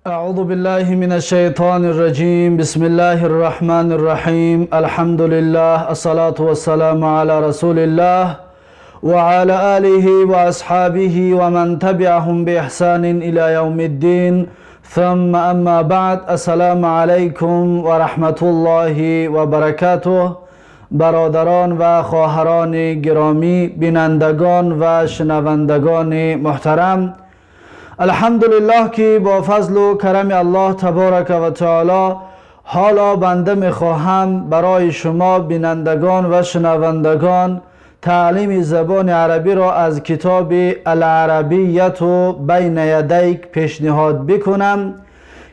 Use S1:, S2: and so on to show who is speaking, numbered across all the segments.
S1: أعوذ بالله من الشيطان الرجيم. بسم الله الرحمن الرحيم. الحمد لله، الصلاة والسلام على رسول الله وعلى آله وأصحابه ومن تبعهم بإحسان إلى يوم الدين. ثم أما بعد، السلام عليكم ورحمة الله وبركاته. برادران و خواهران گرامی، بینندگان و شنوندگان محترم، الحمدلله که با فضل و کرم الله تبارک و تعالی حالا بنده میخواهم برای شما بینندگان و شنوندگان تعلیم زبان عربی را از کتاب العربیت بین یدیک پیشنهاد بکنم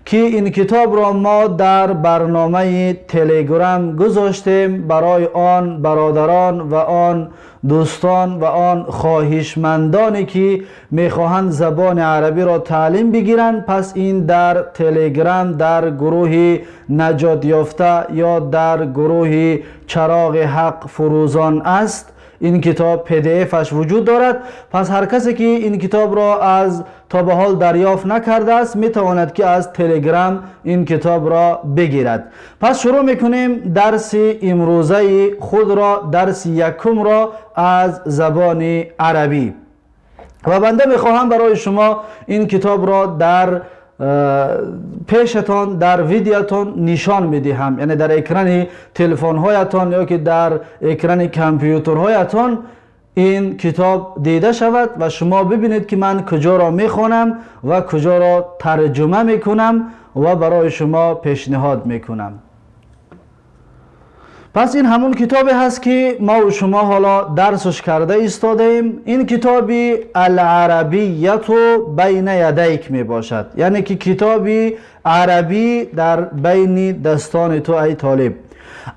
S1: که این کتاب را ما در برنامه تلگرام گذاشتیم برای آن برادران و آن دوستان و آن خواهشمندانی که میخواهند زبان عربی را تعلیم بگیرند. پس این در تلگرام در گروه نجات یافته یا در گروه چراغ حق فروزان است. این کتاب PDF اش وجود دارد. پس هر کسی که این کتاب را از تا به حال دریافت نکرده است، میتواند که از تلگرام این کتاب را بگیرد. پس شروع میکنیم درس امروزه خود را، درس یکم را از زبان عربی. و بنده میخواهم برای شما این کتاب را در پیشتان، در ویدیوتان نشان میدهم، یعنی در اکران تلفن هایتان یا که در اکران کامپیوترهایتان این کتاب دیده شود و شما ببینید که من کجا را میخوانم و کجا را ترجمه میکنم و برای شما پیشنهاد میکنم. پس این همون کتابی هست که ما و شما حالا درسش کرده ایستاده ایم. این کتابی العربیت بین یدیک می باشد، یعنی که کتابی عربی در بین دستان تو ای طالب.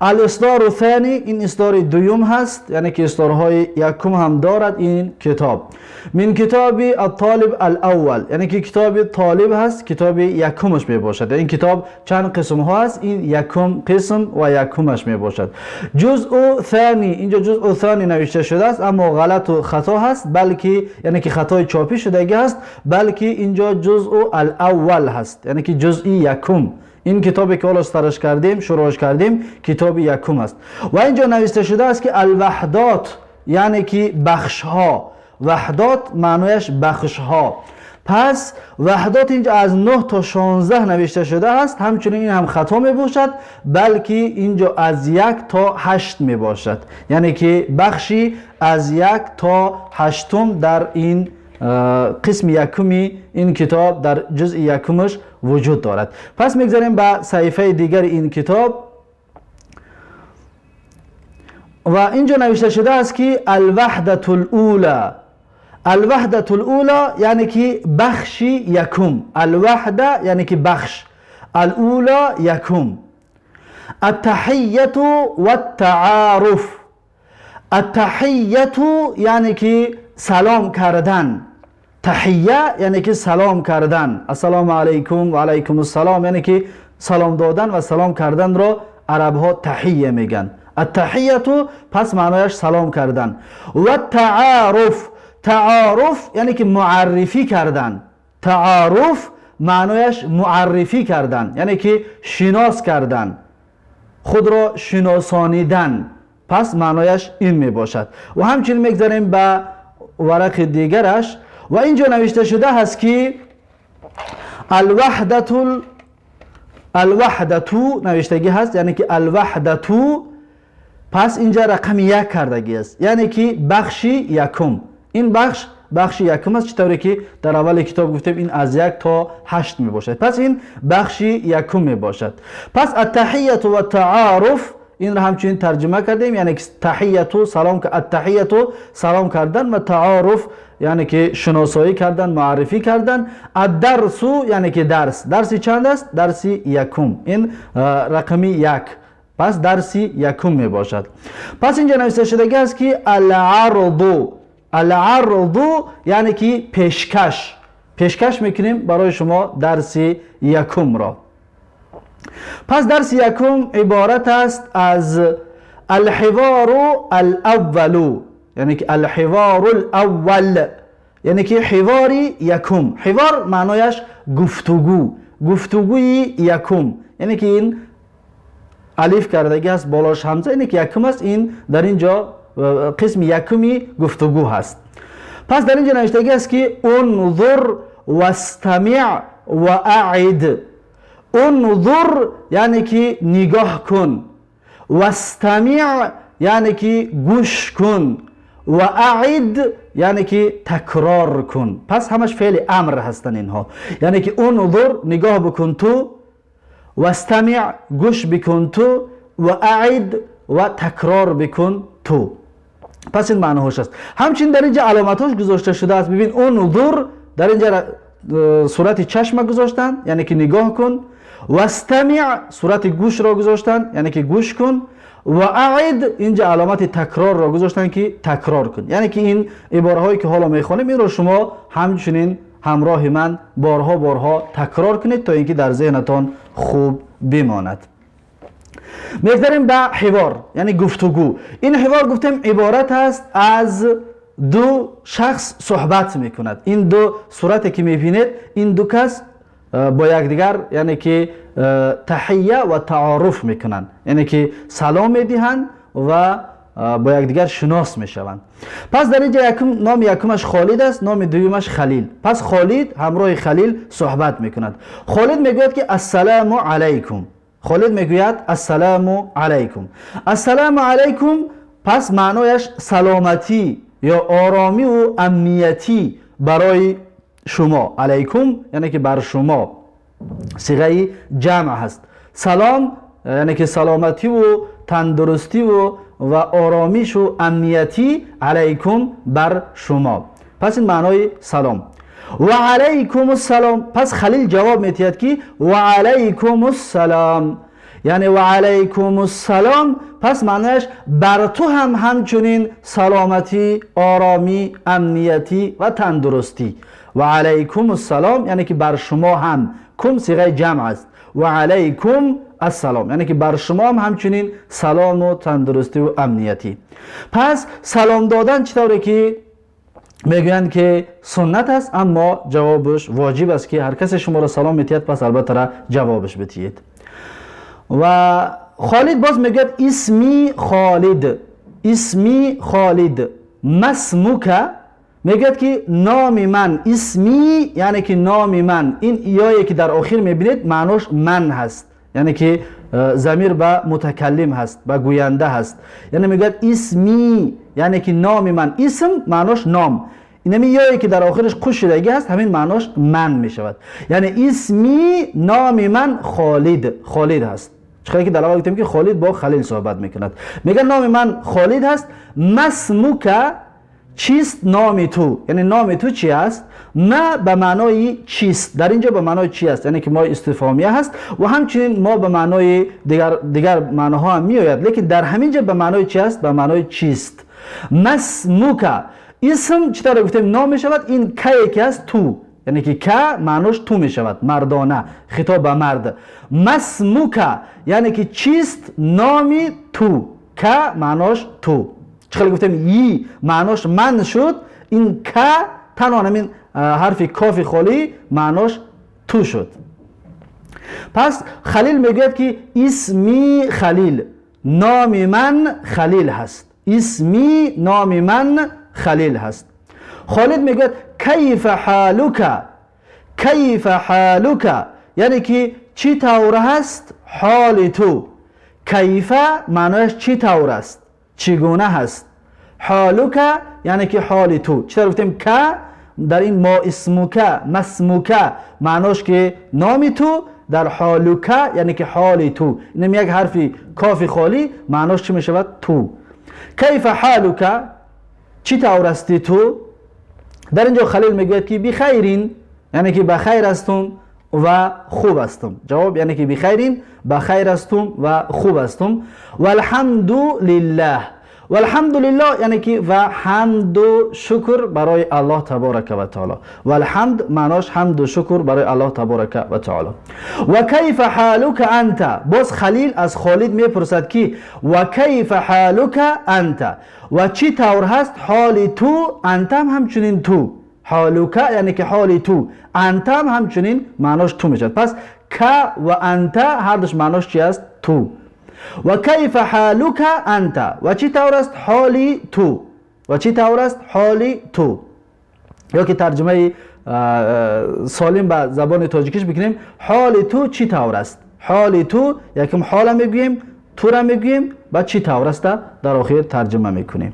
S1: الاصدار الثانی، این اصدار دوم هست، یعنی که اصدارهای یکم هم دارد این کتاب. من کتاب الطالب الاول، یعنی که کتاب طالب هست، کتاب یکمش می باشد. این کتاب چند قسم ها هست، این یکم قسم و یکمش می باشد. جزء ثانی، اینجا جزء ثانی نوشته شده است، اما غلط و خطا هست، بلکه یعنی که خطای چاپی شدگی هست، بلکه اینجا جزء الاول هست، یعنی که جزء یکم. این کتابی که حالا سرش کردیم، شروعش کردیم، کتاب یکم است. و اینجا نوشته شده است که الوحدات، یعنی که بخش ها. وحدات معنایش بخش ها. پس وحدات اینجا از 9 تا 16 نوشته شده است. همچنین این هم خطا می باشد، بلکه اینجا از 1 تا 8 می باشد، یعنی که بخشی از 1 تا 8 در این قسم یکمی این کتاب، در جزء یکمش وجود دارد. پس میگذاریم به صحیفه دیگر این کتاب و اینجا نوشته شده است که الوحدة الاولى. الوحدة الاولى یعنی که بخش یکم. الوحده یعنی که بخش، الاولى یکم. التحیة والتعارف. التحیة یعنی که سلام کردن. تحیه یعنی که سلام کردن. السلام علیکم و علیکم السلام، یعنی که سلام دادن و سلام کردن را عرب ها تحیه میگن. التحیة پس معنایش سلام کردن. و تعارف، تعارف یعنی که معرفی کردن. تعارف معنایش معرفی کردن، یعنی که شناس کردن، خود را شناسانیدن. پس معنایش این می باشد. و همچنین میگذاریم به ورق دیگرش و اینجا نوشته شده هست که الوحدة الوحدة نوشتگی هست، یعنی که الوحدة. پس اینجا رقم یک کردگی است، یعنی که بخشی یکم. این بخش بخش یکم است. چطوری که در اول کتاب گفتیم، این از 1 تا 8 می باشد. پس این بخش یکم می باشد. پس التحیة و تعارف، این را همچنین ترجمه کردیم، یعنی که تحیة سلام، التحیة سلام کردن و تعارف یعنی که شناسایی کردن، معرفی کردن. الدرس یعنی که درس. درسی چند است؟ درسی یکم. این رقمی یک، پس درسی یکم می باشد. پس اینجا نوشته شده است که العرض. العرض یعنی که پیشکش. پیشکش میکنیم برای شما درسی یکم را. پس درس یکم عبارت است از الحوار الاول، یعنی که الحوار الاول، یعنی که حواری یکم. حوار معنایش گفتگو. Гуфтугӯи якум, яъне ки ин алиф кардагӣ аст, болош ҳамза, яъне ки якум аст. Ин дар ин ҷо қисми якуми гуфтугӯ ҳаст. Пас дар ин ҷо навиштагӣ аст, ки унзур вастамиъ ва аъид. Унзур, яъне ки нигоҳ кун, вастамиъ, яъне ки гӯш кун, ва аъид, яъне ки такрор кун. Пас ҳамаш феъли амр ҳастанд инҳо. Яъне ки унзур, нигоҳ бикун ту, вастамиъ, гӯш бикун ту, ва аъид, ва такрор бикун ту. Пас ин маъноҳош аст. Ҳамчунин дар ин ҷо аломатҳош гузошта шудааст. Бибин, унзур, дар ин ҷо сурати чашма гузоштанд, яъне ки нигоҳ кун, вастамиъ, сурати гӯшро гузоштанд, яъне ки гӯш кун, ва аъид, инҷа аломати такрорро гузоштанд, ки такрор кун. Яъне ки ин ибораҳое ки ҳоло мехонем, инро шумо ҳамчунин ҳамроҳи ман борҳо борҳо такрор кунед, то ин ки дар зеҳнатон хуб бимонад. Мегзарем ба ҳивор, яъне гуфтугӯ. Ин ҳивор, гуфтем, иборат аст аз ду шахс суҳбат мекунад. Ин ду сурате ки мебинед, ин ду кас бо якдигар, яъне ки таҳия ва таоруф мекунанд, яъне ки салом медиҳанд ва бо якдигар шинос мешаванд. Пас дар инҷа якум, номи якумаш Холид аст, номи дуюмаш Халил. Пас Холид ҳамроҳи Халил суҳбат мекунад. Холид мегӯяд, ки ассалому алайкум. Холид мегӯяд: ассалому алайкум. Ассалому алайкум, пас маънояш саломатӣ ё оромиву амниятӣ барои шумо. Алайкум, яъне ки бар шумо, сиғаи ҷамъ ҳаст. Салом, яъне ки саломативу тандурустиву ва оромишу амниятӣ, алайкум, бар шумо. Пас ин маънои салом. Ва алайкум ассалом. Пас Халил ҷавоб метиҳад, ки ва алайкум ассалом, яъне ва алайкум ассалом, пас маънояш бар ту ҳам ҳамчунин саломатӣ, оромӣ, амниятӣ ва тандурустӣ. Ва алайкум ассалом, яъне ки бар шумо ҳам. Кум сиғаи ҷамъ аст. Ва алайкум ассалом, яъне ки бар шумо ҳам ҳамчунин салому тандурустиву амниятӣ. Пас салом додан, чӣ тавре ки мегӯянд, ки суннат аст, аммо ҷавобаш воҷиб аст, ки ҳар касе шуморо салом метиҳад, пас албатта ҷавобаш битиҳед. Ва Холид боз мегӯяд: исми Холид, исми Холид, масмука. Мегӯяд, ки номи ман, исми, яъне ки номи ман. Ин ёе ки дар охир мебинед, маънош ман ҳаст, яъне ки замир ба мутакаллим ҳаст, ба гӯянда ҳаст. Яъне мегӯяд исми, яъне ки номи ман. Исм маънош ном. Инами ёе ки дар охираш қуш шудагӣ ҳаст, ҳамин маънош ман мешавад. Яъне исми, номи ман, Холид, Холид ҳаст. Чӣ ки дар аввал гуфтем, ки Холид бо Халил суҳбат мекунад. Мегӯяд: номи ман Холид ҳаст. Масмука, чист номи ту? Яъне номи ту чи аст? Ма ба маънои чист, дар ин ҷо ба маънои чи аст, яъне ки мо истифҳомия ҳаст ва ҳамчунин мо ба маънои дигар маъноҳо ҳам меояд, лекин дар ҳамин ҷо ба маънои чи аст? Ба маънои чист. Масмука, исм, чӣ тавре гуфтем, ном мешавад. Ин кае ки аст, ту, яъне ки ка маънош ту мешавад, мардона, хитоб ба мард. Масмука, яъне ки чист номи ту. Ка маънош ту. Чӣ хеле гуфтем, и маънош ман шуд, ин ка танҳо ҳамин ҳарфи кофи холӣ маънош ту шуд. Пас Халил мегӯяд, ки исми Халил, номи ман Халил ҳаст. Исми, номи ман Халил ҳаст. Холид мегӯяд: кайфа ҳолука, кайфа ҳолука, яъне ки чӣ тавр ҳаст ҳоли ту. Кайфа маънояш чӣ тавр аст, чӣ гуна ҳаст. Ҳолука, яъне ки ҳоли ту. Чӣ тавр гуфтем, ка дар ин мо исмука, масмука маънош ки номи ту, дар ҳолука, яъне ки ҳоли ту. Инам як ҳарфи кофи холӣ маънош чӣ мешавад? Ту. Кайфа ҳолука, чӣ тавр ҳасти ту? Дар ин ҷо Халил мегӯяд, ки бихайрин, яъне ки ба хайр ҳастум ва хуб ҳастум. Ҷавоб, яъне ки бихайрин, ба хайр ҳастум ва хуб ҳастум. Валҳамду лиллаҳ. Валҳамдулиллоҳ, яъне ки ва ҳамду шукр барои Аллоҳ таборака ва таоло. Валҳамд маънош ҳамду шукр барои Аллоҳ таборака ва таоло. Ва кайфа ҳолука анта. Боз Халил аз Холид мепурсад, ки ва кайфа ҳолука анта, ва чӣ тавр ҳаст ҳоли ту. Антам ҳамчунин ту. حالك یعنی که حال تو. انت هم همچنین معناش تو میشد. پس ک و انت هر دوش معناش چی است؟ تو. و کیف حالک انت، و چی طور است حالی تو، و چی طور است حالی تو. یا که ترجمه سالم به زبان تاجیکیش بکنیم، حال تو چی طور است. حال تو یکم حال میگوییم، تو را میگوییم، بعد چی طور است در آخر ترجمه میکنیم.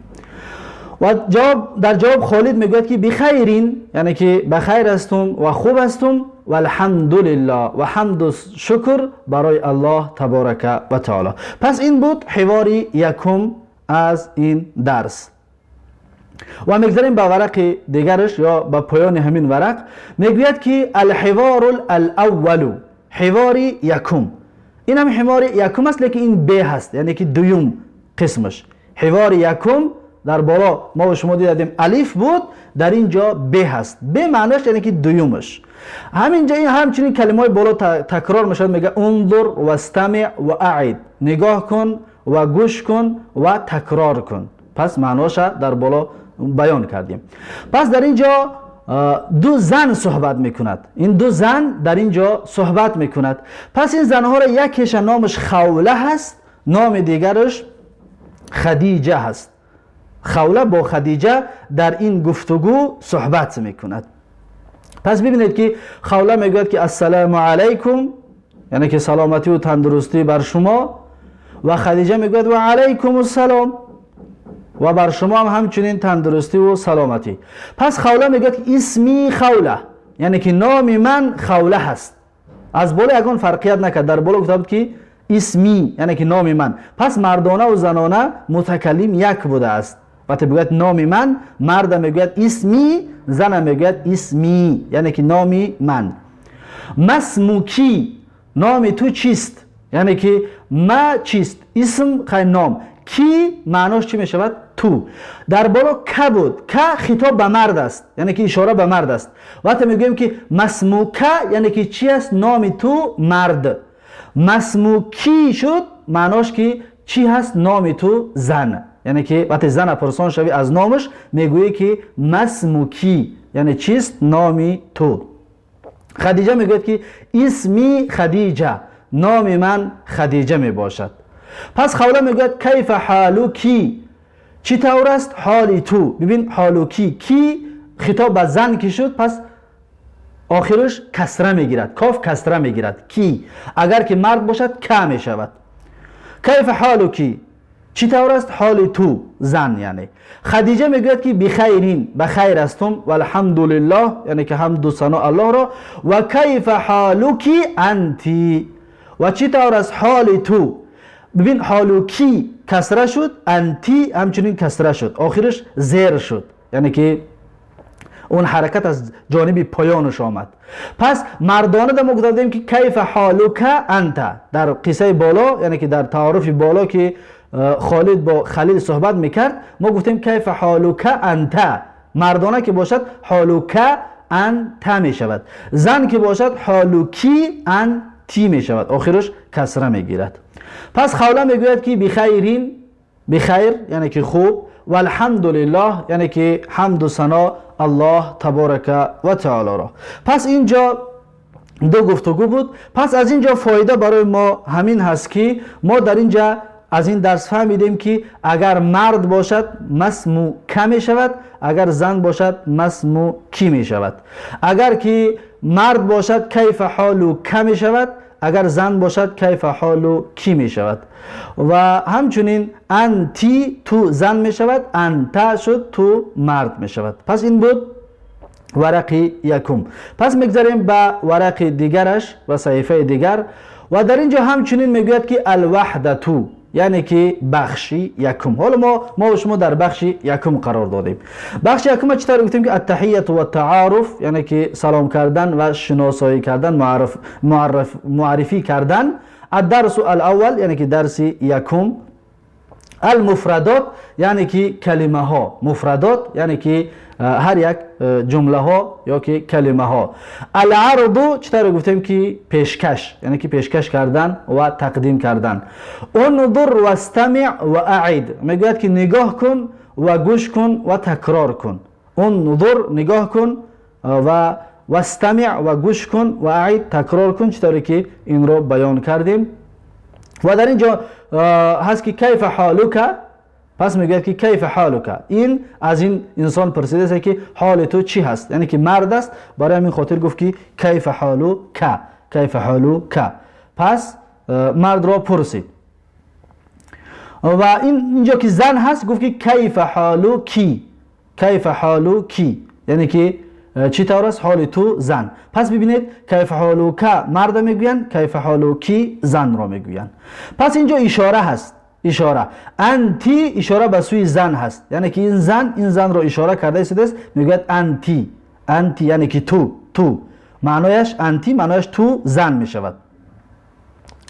S1: و جواب، در جواب خالد میگوید که بخیرین، یعنی که بخیر هستم و خوب هستم و الحمدلله و حمد و شکر برای الله تبارک و تعالی. پس این بود حوار یکم از این درس. و میگذاریم به ورق دیگرش یا به پایان همین ورق. میگوید که الحوار الاول، حوار یکم. این هم حوار یکم است، لیکن این ب هست، یعنی که دوم قسمش. حوار یکم در بالا ما و شما دیدیم الف بود، در اینجا ب هست. ب معناش یعنی که دومش. همینجا این همچنین کلمه های بالا تکرار میشد. میگه انظر و استمع و اعید، نگاه کن و گوش کن و تکرار کن. پس معناش در بالا بیان کردیم. پس در اینجا دو زن صحبت میکند. این دو زن در اینجا صحبت میکند. پس این زنها را یکیش نامش خوله هست، نام دیگرش خدیجه هست. خوله با خدیجه در این گفتگو صحبت میکند. پس ببینید که خوله میگوید که السلام علیکم، یعنی که سلامتی و تندرستی بر شما. و خدیجه میگوید و علیکم السلام، و بر شما هم همچنین تندرستی و سلامتی. پس خوله میگوید که اسمی خوله، یعنی که نام من خوله هست. از بالا یگان فرقیت نکرد، در بالا گفته بود که اسمی یعنی که نام من. پس مردانه و زنانه متکلم یک بوده است. وقتی بگوید نام من، مرد میگوید اسمی، زن میگوید اسمی، یعنی که نامی من. مسموکی، نام تو چیست؟ یعنی که ما چیست؟ اسم خیلی نام. کی معناش چی میشود؟ تو. در بالا که بود، که خطاب به مرد است، یعنی که اشاره به مرد است. وقتی میگوییم که مسموکه یعنی که چی است؟ نام تو مرد. مسموکی شد معناش که چی هست؟ نام تو زن. یعنی که وقتی زن پرسان شوی از نامش میگویی که مسموکی یعنی چیست؟ نامی تو. خدیجه میگوید که اسمی خدیجه، نام من خدیجه میباشد. پس خوله میگوید کیف حالوکی، چی طور است حالی تو. ببین حالوکی، کی خطاب به زن کی شد، پس آخرش کسره میگیرد، کاف کسره میگیرد. کی اگر که مرد باشد که میشود. کیف حالوکی، چی طور است حال تو زن. یعنی خدیجه میگوید که بخیرین، بخیر هستم و الحمدلله، یعنی که حمد و ثنا الله را. و کیف حالوکی انتی، و چی طور است حال تو. ببین حالوکی کسره شد، انتی همچنین کسره شد، آخرش زیر شد، یعنی که اون حرکت از جانب پایانش آمد. پس مردانه در ما گفتیم که کیف حالوک انت، در قصه بالا یعنی که در تعارف بالا که خالد با خلیل صحبت میکرد ما گفتیم کیف حالوک انت. مردانه که باشد حالوک انت میشود، زن که باشد حالوکی انتی میشود، آخرش کسره میگیرد. پس خوله میگوید که بخیرین، بخیر یعنی که خوب، و الحمدلله یعنی که حمد و ثنا الله تبارک و تعالی را. پس اینجا دو گفتگو بود. پس از اینجا فایده برای ما همین هست که ما در اینجا از این درس فهمیدیم که اگر مرد باشد مسمو کم می شود، اگر زن باشد مسمو کی می شود. اگر که مرد باشد کیف حالو کم می شود، اگر زن باشد کیف حالو کی می شود. و همچنین انتی تو زن می شود، انت شد تو مرد می شود. پس این بود ورق یکم. پس میگذاریم به ورق دیگرش و صحیفه دیگر. و در اینجا همچنین میگوید که الوحدتو، یعنی که بخشی یکم. حالا ما و شما در بخش یکم قرار دادیم. بخش یکم چطور گفتیم که التحیت و التعارف، یعنی که سلام کردن و شناسایی کردن، معرفی کردن. الدرس الاول یعنی که درس یکم. المفردات یعنی که کلمه ها، مفردات یعنی که هر یک جمله ها یا که کلمه ها. العرض چطور گفتیم که پیشکش، یعنی که پیشکش کردن و تقدیم کردن. انظر و استمع و اعید، میگوید که نگاه کن و گوش کن و تکرار کن. انظر نگاه کن و واستمع و گوش کن و اعید تکرار کن، چطوری که این رو بیان کردیم. و در اینجا هست که کیف حالک، پس میگوید که کیف حالک، این از این انسان پرسیده است که حال تو چی هست، یعنی که مرد است، برای همین خاطر گفت که کیف حالک، کیف حالک. پس مرد را پرسید. و اینجا که زن هست گفت که کیف حالکی، کیف حالکی، یعنی که چی طور است حال تو زن. پس ببینید کیف حالک مرد میگویند، کیف حالکی زن را میگویند. پس اینجا اشاره هست، اشاره انتی اشاره به سوی زن هست، یعنی که این زن را اشاره کرده است، میگوید انتی، انتی یعنی که تو، تو معنایش انتی معنایش تو زن میشود.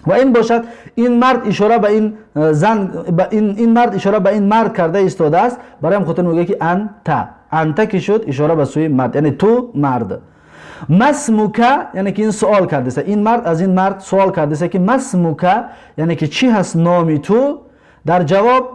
S1: و این باشد این مرد اشاره به این زن، این مرد اشاره به این مرد کرده ایستاده است، برای هم خاطر میگه که انت، انت که شد اشاره به سوی مرد، یعنی تو مرد. مسموکه یعنی که این سوال کرده است، این مرد از این مرد سوال کرده است که مسموکه یعنی که چی هست نامی تو. در جواب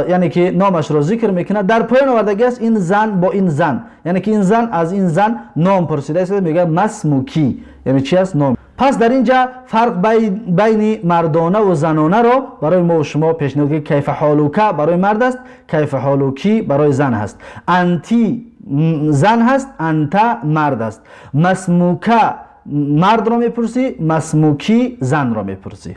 S1: یعنی که نامش را ذکر میکنه. در پایان آورده است این زن با این زن، یعنی که این زن از این زن نام پرسیده است، میگه مسموکی یعنی چی است نام. پس در اینجا فرق بین مردانه و زنانه را برای ما و شما پیشنهاد که کیف حالوکه برای مرد است، کیف حالوکی برای زن هست. انتی زن هست، انت مرد است. مسموکه مرد را میپرسی، مسموکی زن را میپرسی.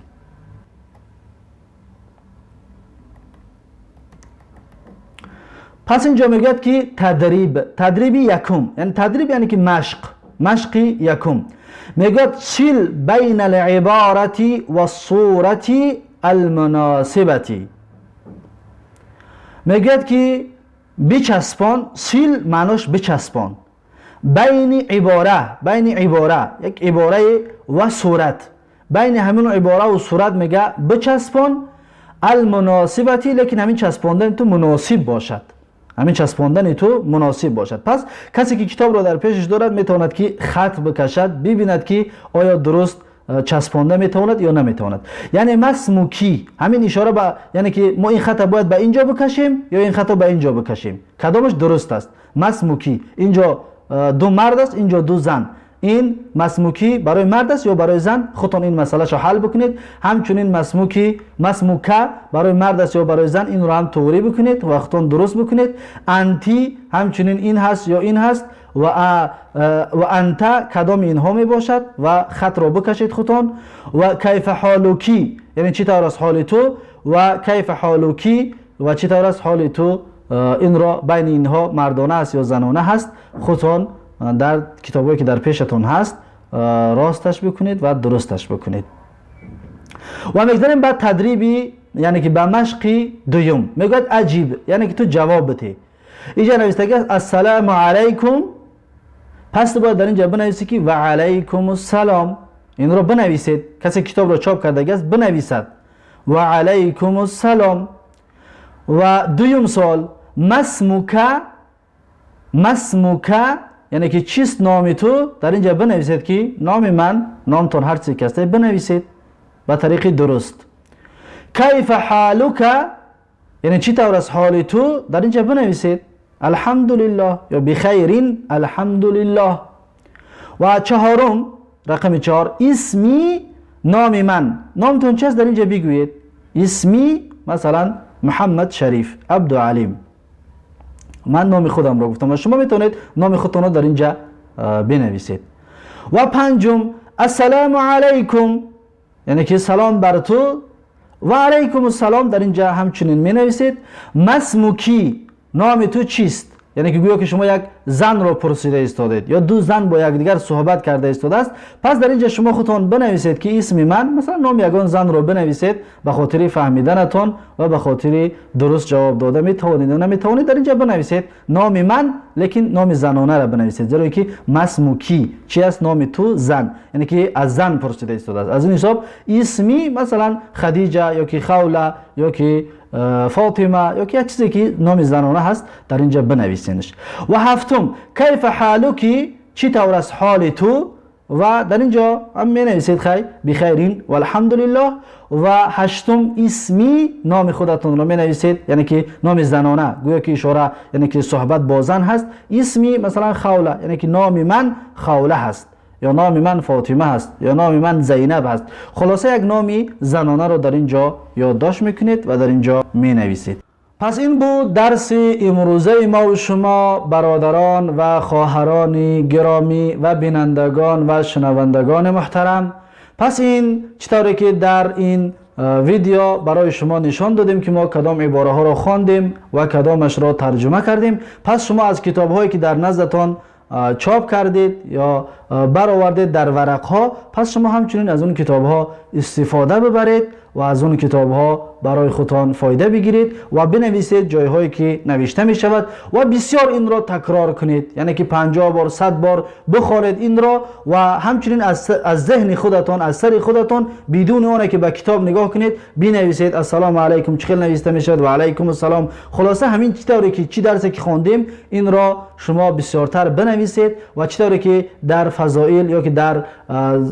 S1: پس اینجا میگوید که تدریب، تدریب یکم، یعنی تدریب یعنی که مشق، مشق یکم. میگوید صل بین العبارة والصورة المناسبة. میگوید که بچسبان، صل معناش بچسبان، بین عباره، بین عباره یک عباره و صورت، بین همین عباره و صورت میگه بچسبان المناسبة، لیکن همین چسباندن تو مناسب باشد، همین چسباندن تو مناسب باشد. پس کسی که کتاب را در پیشش دارد میتواند که خط بکشد، ببیند که آیا درست چسبانده میتواند یا نمیتواند. یعنی مسموکی همین اشاره به، یعنی که ما این خط باید به اینجا بکشیم یا این خط به اینجا بکشیم، کدامش درست است. مسموکی اینجا دو مرد است، اینجا دو زن، این مسموکی برای مرد است یا برای زن، خودتون این مسئله رو حل بکنید. همچنین مسموکی، مسموکه برای مرد است یا برای زن، این رو هم توری بکنید و خودتون درست بکنید. انتی همچنین این هست یا این هست و انت کدام اینها می باشد و خط رو بکشید خودتون. و کیف حالوکی یعنی چی طور است حال تو، و کیف حالوکی و چی طور است حال تو، این را بین اینها مردانه است یا زنانه هست، خودتون در کتابایی که در پیشتون هست راستش بکنید و درستش بکنید. و میگذاریم به تدریبی، یعنی که به مشقی دوم. میگوید عجیب یعنی که تو جواب بده. اینجا نوشته است السلام علیکم، پس باید در اینجا بنویسی که و علیکم السلام، این رو بنویسید، کسی کتاب رو چاپ کرده است بنویسد و علیکم السلام. و دوم سوال مسموکه، مسموکه یعنی که چیست نام تو، در اینجا بنویسید که نام من، نامتون هر چیزی که هست بنویسید به طریق درست. کیف حالک یعنی چی طور است حال تو، در اینجا بنویسید الحمدلله یا بخیرین الحمدلله. و چهارم، رقم 4، اسمی نام من، نامتون چیست در اینجا بگویید. اسمی مثلا محمد شریف عبدالعلیم، من نام خودم را گفتم و شما میتونید نام خودتون را در اینجا بنویسید. و پنجم السلام علیکم یعنی که سلام بر تو، و علیکم السلام در اینجا همچنین می نویسید. مسموکی نام تو چیست، یعنی که گویا که شما یک زن را پرسیده ایستادید یا دو زن با یکدیگر صحبت کرده ایستاده است. پس در اینجا شما خودتان بنویسید که اسم من، مثلا نام یگان زن را بنویسید، به خاطر فهمیدنتان و به خاطر درست جواب داده میتوانید یا نمیتوانید در اینجا بنویسید نام من، لیکن نام زنانه را بنویسید، زیرا که مسموکی چی است، نام تو زن، یعنی که از زن پرسیده ایستاده است. از این حساب اسمی مثلا خدیجه یا که خوله یا که فاطمه یا که یک چیزی که نام زنانه هست در اینجا بنویسینش. و هفتم کیف حالکی، چی طور است حال تو، و در اینجا هم می نویسید خیر بخیرین و الحمدلله. و هشتم اسمی نام خودتون رو می نویسید، یعنی که نام زنانه، گویا که اشاره یعنی که صحبت با زن هست. اسمی مثلا خوله، یعنی که نام من خوله هست، یا نام من فاطمه هست، یا نام من زینب هست. خلاصه یک نامی زنانه رو در اینجا یادداشت میکنید و در اینجا می نویسید. پس این بود درس امروزه ما و شما برادران و خواهران گرامی و بینندگان و شنوندگان محترم. پس این چطوری که در این ویدیو برای شما نشان دادیم که ما کدام عباره ها را خواندیم و کدامش را ترجمه کردیم. پس شما از کتاب هایی که در نزدتان چاپ کردید یا برآوردید در ورق ها، پس شما همچنین از اون کتاب ها استفاده ببرید و از اون کتاب ها برای خودتان فایده بگیرید و بنویسید جایهایی که نوشته می شود و بسیار این را تکرار کنید، یعنی که 50 بار 100 بار بخوانید این را و همچنین از ذهن خودتان، از سر خودتان، بدون آن که به کتاب نگاه کنید بنویسید. السلام علیکم چه نوشته می شود و علیکم السلام. خلاصه همین چطوری که چی درسی که خواندیم این را شما بسیارتر بنویسید و چطوری که در فضائل یا که در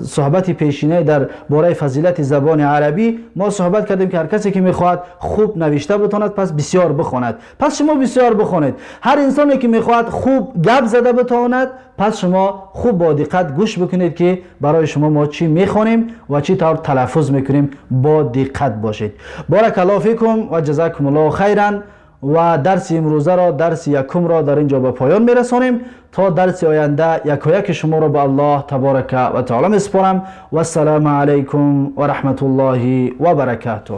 S1: صحبت پیشینه در باره فضیلت زبان عربی ما صحبت کردیم که هر کسی که میخواهد خوب نوشته بتواند پس بسیار بخواند. پس شما بسیار بخوانید. هر انسانی که میخواهد خوب گپ زده بتواند، پس شما خوب با دقت گوش بکنید که برای شما ما چی میخوانیم و چی طور تلفظ میکنیم. با دقت باشید. بارک الله فیکم و جزاکم الله خیرا. و درس امروزه را، درس یکم را در اینجا به پایان میرسانیم. تا درس آینده یکایک شما را به الله تبارک و تعالی میسپارم. و السلام علیکم و رحمت الله و برکاته.